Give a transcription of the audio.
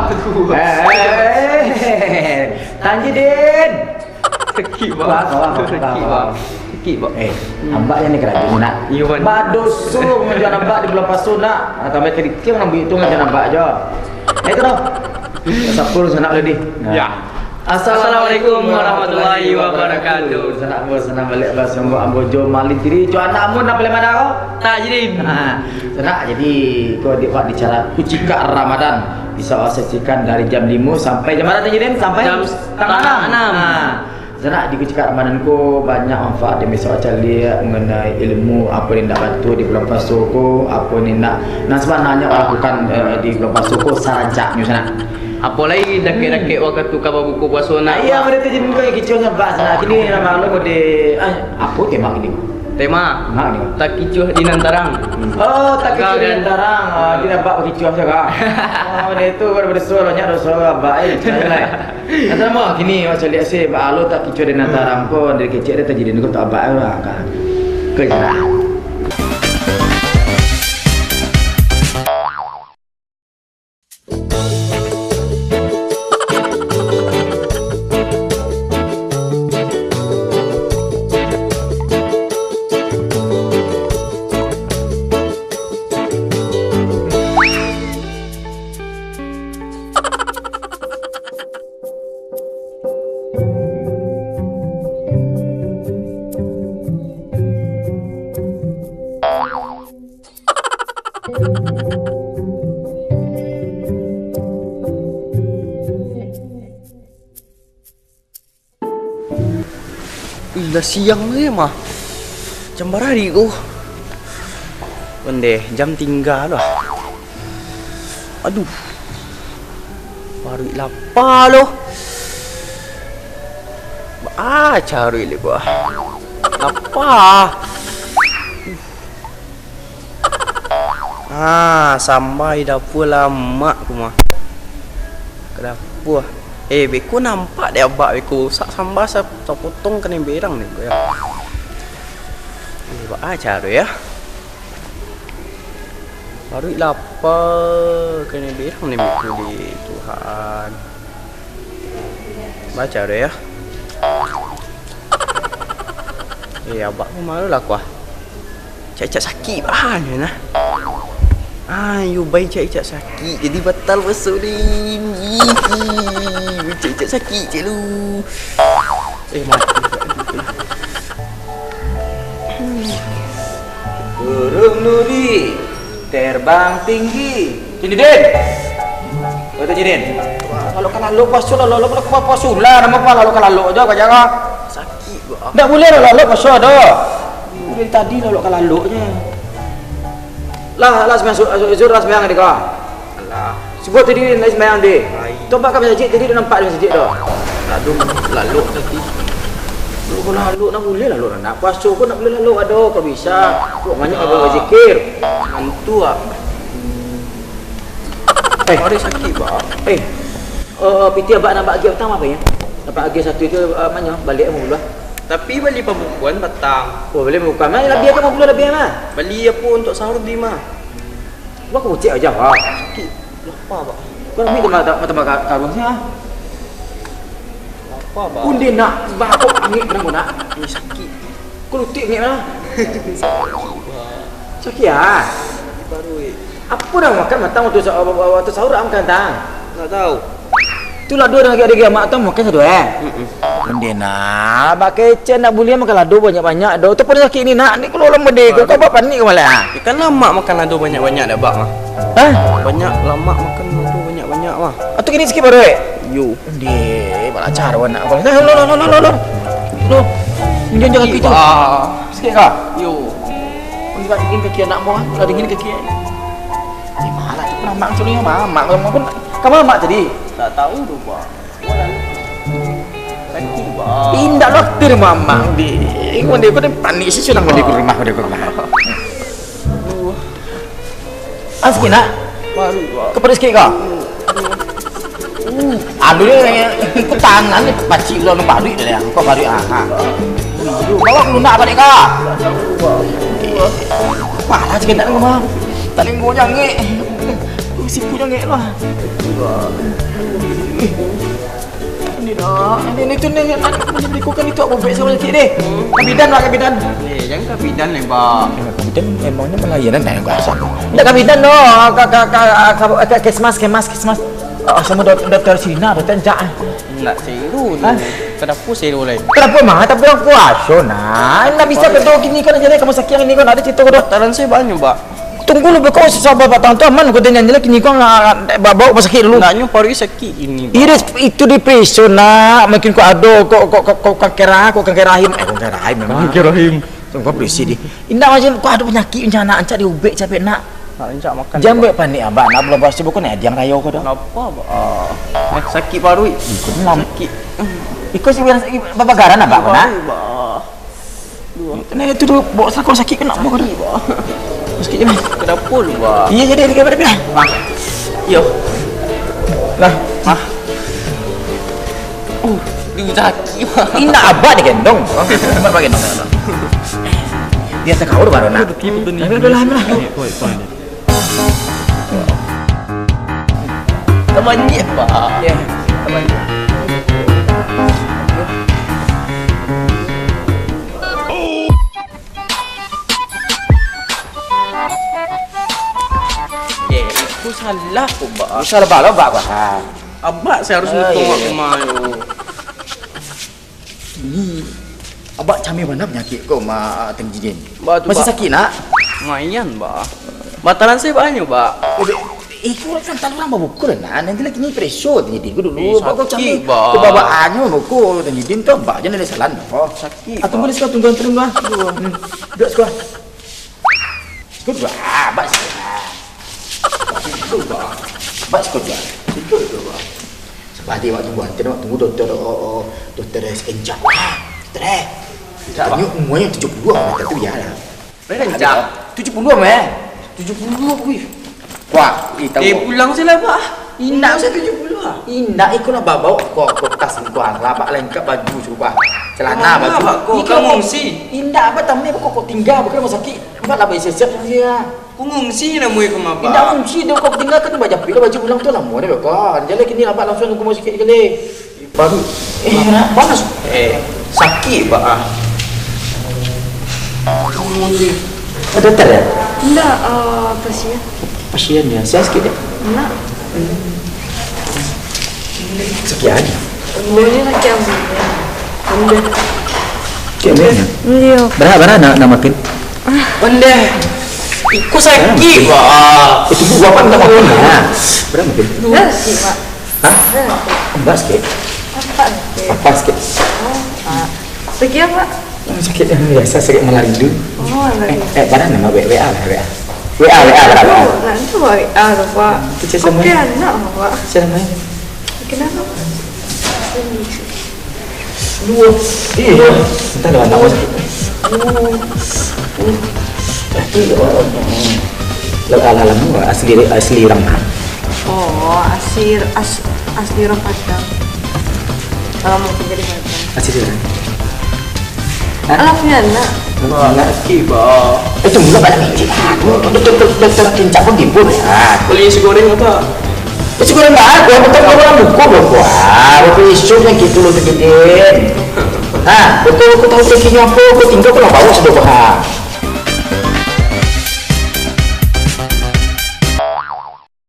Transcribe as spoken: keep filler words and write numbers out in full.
Eh, Tanjidin. Sakik, Bang. Sakik, Bang. Sakik, Bang. Eh, abak jan dikarajo, nak. Iyo, Bang. Badoso mangajo abak di bulan puaso, nak. Ah, tambah kadikiang nan buik tu ngajo abak jo. Eh, tu noh. Sapo sanak tadi? Nah. Ya. Assalamualaikum warahmatullahi wabarakatuh. Sanak ambo, sanak baliak, basuo ambo, ambo jo Malin tiri, jo anak ambo nan paling mada ko? Tajidin. Ha, sanak, jadi ko dek wak di acara Kucikak Ramadan. Bisa wak saksikan dari jam limo sampai jam bara, Tajidin? Sampai jam satangah anam. Ha. Sanak, di Kucikak Ramadan ko banyak manfaat yang bisa wak caliak mengenai ilmu apo yang indak batua di bulan puaso ko, apo yang indak, nan sabananyo wak lakukan, eh, di bulan puaso ko sarancaknyo, sanak. Apo lai dakek-dakek wakatu ka babuko puaso, nak? Iyo, Bang. Bari tu jadi kau kicuah nyo, Bang, sanak. Kini lah maklum di, ah, apo tema kini? Tema. Ha, ni. Takicuah di nan tarang. Oh, takicuah di nan tarang. Ah, di nampak bakicuah sajo, Kak. Oh, dia tu baru berdoso, banyak doso, Abak, eh, cari lah. Kata mo, kini, wak caliak se, baa lo takicuah di nan tarang ko, dari kecek dia tajadi ko tak abak, eh, Kak. Kau je lah. Ih, lah siang ni mah. Jam bara ko? Ondeh, jam tingga lah. Aduh. Paruik lapa lo. Baa caruik lai ko ah. Lapa. Ah, samba di dapua lamak ko mah. Ka dapua. Eh, beko nampak dek abak beko. Sak samba sa-, sapotong kanai berang ni ko yo. Eh, baa caro yo? Paruik lapa, kanai berang ni beko di Tuhan. Baa caro yo. Eh, abak ko malu lah ko ah. Cak-cak sakik baa nyo nah. Ayo bai cak-cak sakik. Jadi batal puaso ni. Ih, cak-cak sakik cak lu. Eh, mati. Burung nuri terbang tinggi. Cindin. Kata Cindin. Lalok ka lalok puaso lah, lalok ka lalok puaso lah. Namo pa lalok ka lalok jo ka jaga. Sakik gua. Ndak buliah lah lalok puaso doh. Dari tadi lalok ka lalok je. Lah, lah sumbayang su-, su-, Zuhur lah sumbayang di kau. Alah. Subuah tadi nak sumbayang di. Ai. Tombak ka masajik tadi dah nampak di masajik tu. Aduh, lalok tadi. Lalok, lalok nak buliah lalok nak puaso ko nak buliah lalok ado kau bisa. Kau banyak kau bazikir. Ngantuk ah. Eh. Paruik sakik, Bang. Eh. Oh, pitih abak nan abak agiah patang apo yo? Abak agiah satu tu, eh, manyo, baliak limo puluah. Tapi bali pabukoan patang. Oh, bali pabukoan. Mano labiah tu limo puluah labiah mah? Bali apo untuak sahur di mah? Wah, kucek aja, ha. Sakik. Lapa, Bang. Kau ambil tambah, tambah, tambah ka-, karung sih, ha. Lapa, Bang. Undi nak bakok angin kena kau nak. Ini sakik. Kau lutik angin mana? Sakik, Bang. Sakik, ha? Baru, eh. Apo nan makan matang waktu sa-, waktu sahur, ah, makan tang? Ndak tahu. Tu lado nan agak-agak amak tu makan sado, eh? Mm-mm. Onde nah, bakecek ndak buliah makan lado banyak-banyak doh. Tu pun sakik ni nak, ni kalau lamah deh, kau, kau panik kau malah. Ya kan lamak makan lado banyak-banyak dah, Bak, mah. Hah? Banyak lamak makan lado banyak-banyak, mah. Atau kini sakik baru, eh? Yo. Onde, balacar anak kau. Nah, lo, lo, lo, lo, lo, lo. Lo. Jangan, jangan gitu. Sakik kah? Yo. Kau juga dingin kaki anak mau, ah. Kau dingin kaki, eh. Eh, malah tu mamak tu ni, mamak. Kamu pun, kamu mamak tadi? Tak tahu tu, Bang. Sakik, Bang. Indak dokter mamak, di. Kau dia, kau dia panik sih, sudah kau di rumah, kau dia ke rumah. Ah, sakik nak? Baru, Bang. Kau paruik sakik kau? Aduh, ni, ni, ni, aku tangan ni, pacik ulah nampak duit dia, kau baru, ah, ha. Aduh, bawa ke lunak balik kau. Malah cakap tak dengar, Bang. Tak dengar jangan. Siku jongek lah. Ini dah, ini, ini tu ni, ni, ni, ni, ni, ni, itu awak bobek sama sakit deh. Kabidan lah, kabidan. Eh, jangan kabidan ni, Bak. Eh, kabidan emangnya melayanan dah yang biasa. Ndak kabidan doh, ka, ka, ka, ka, ka, kesmas, kesmas, kesmas. Ah, sama dok-, dokter Sina, dokter Encak, eh. Ndak seru tu. Hah? Kenapa seru lai? Kenapa mah? Tapi orang kuaso nah. Ndak bisa kedo kini kan jadi kamu sakit ini kan ada cerita kedo. Talan saya banyak, Bak. Tunggu lu, beko susah bapak tangan tu aman, kau tanya aja lah kini kau nggak bawa rumah sakit dulu. Naknyo paruik sakit ini, Bak. Iya, itu diperiksa nak. Mungkin kau ada, kau, kau, kau, kau kanker, kau kanker rahim. Eh, kanker rahim memang. Kanker rahim. Tunggu, kau periksa di. Indak macam kau ada penyakit macam anak, ancak diubek capek nak. Nak ancak makan, Bak. Jangan buat panik abah, nak belum pasti bukan nak diang rayo kau dah. Kenapa, Bak? Ah, eh, sakit paruik. Sakit. Iko sih bilang sakit babagaran abah kau nak? Paruik, Bak. Nah, itu tu, bawa sakau sakit kena apa kau dah? Sakit je, Mas. Kenapa lu, Bak? Iya, jadi, dia kata, Bang. Yo. Lah. Hah? Uh, dia sakit, Bak. Indak abah digendong. Abah gendong. Dia sekaur baru nak. Tapi udah lama lah. Teman dia, Bak. Ya, teman dia. Eh, itu salah ko, Bak. Salah bala, Bak, Bak. Ha. Abak seharusnya tolong rumah tu. Ini, Abak cameh bana panyakik ko, Ma, Tang Jidin. Bak, tu, Bak. Masih sakit, nak? Lumayan, Bak. Batalan saya banyak, Bak. Eh, eh, kau kan talu urang babukul, nah. Nanti lagi ni preso, Tang Jidin. Kau dulu, eh, Bak, kau sakit, cameh. Bak. Kau babaanyo bukul, Tang Jidin tu, Bak, jangan ada salah, no. Sakit, Bak. Ah, tunggu di siko, tunggu, tunggu, ah. Hmm. Duduk siko. Sikut dua, ah, Bak sikut dua. Sikut dua. Bak sikut dua. Sikut dua, Bak. Sabar, Bak, tunggu, ah. Tunggu, tunggu dokter, oh, oh, dokter Encak. Ah, dokter, eh. Encak, Bak. Tanya umurnya tujuh puluh, ah, kata tu ya lah. Berapa Encak? Tujuh puluh, meh. Tujuh puluh, wih. Wah, eh, tahu. Eh, pulang sajolah, Bak. Indak. Indak, iko lah babaok ko, ko tas ko, lah, Bak, lengkap baju suruah. Celana, baju. Bak, ko, iko ka ngungsi? Indak, Bak, tameh, Bak, ko, ko tingga, Bak, rumah sakit. Bak lah baisiap-siap sajo. Ko ngungsi namonyo ko mah, Bak. Indak ngungsi doh, ko tingga kan bajapik lah baju pulang tu lamo deh, Bak. Jan lah kini lah, Bak, langsuang ka rumah sakit kali. Baru. Eh, nak panas. Eh, sakik, Bak, ah. Ada dokter ya? Indak, eh, pasien. Pasien ya, saya sakik deh. Indak. Sakik aja. Mungkin sakik aja. Indak. Sakik aja. Iya. Bara, bara nak, nak makan? Ondeh. Iko sakik, Bak. Itu buah apa minta makan ya? Bara makan? Dah sakik, Bak. Hah? Dah sakik. Enggak sakit. Apa sakit? Apa sakit? Oh, Bak. Sakit apa? Oh, sakit yang biasa, sakit malam rindu. Oh, malam rindu. Eh, eh, bara nama W A, W A lah, W A. W A, W A, bara, bara. Oh, nak tu W A tu, Bak. Kita sama. Oke, anak, Bak. Sama. Kenapa? Dua. Iya. Entah dah nama. Dua. Dua. Tapi, eh, eh, eh, asli, asli orang mana? Oh, asli, as-, asli orang Padang. Kalau mau kerja di Padang. Asli orang. Hah? Alah, punya anak. Anak. Sakik, Bak. Itu mula banyak kecil. Dokter, dokter, dokter Kincak pun tipu, ya. Beli nasi goreng apa? Nasi goreng apa? Bukan orang buku, Bak. Wah, waktu isu yang gitu loh, Tang Jidin. Hah, betul, aku tahu cekinya apa, aku tinggal, aku lah bawa sudah, Bak.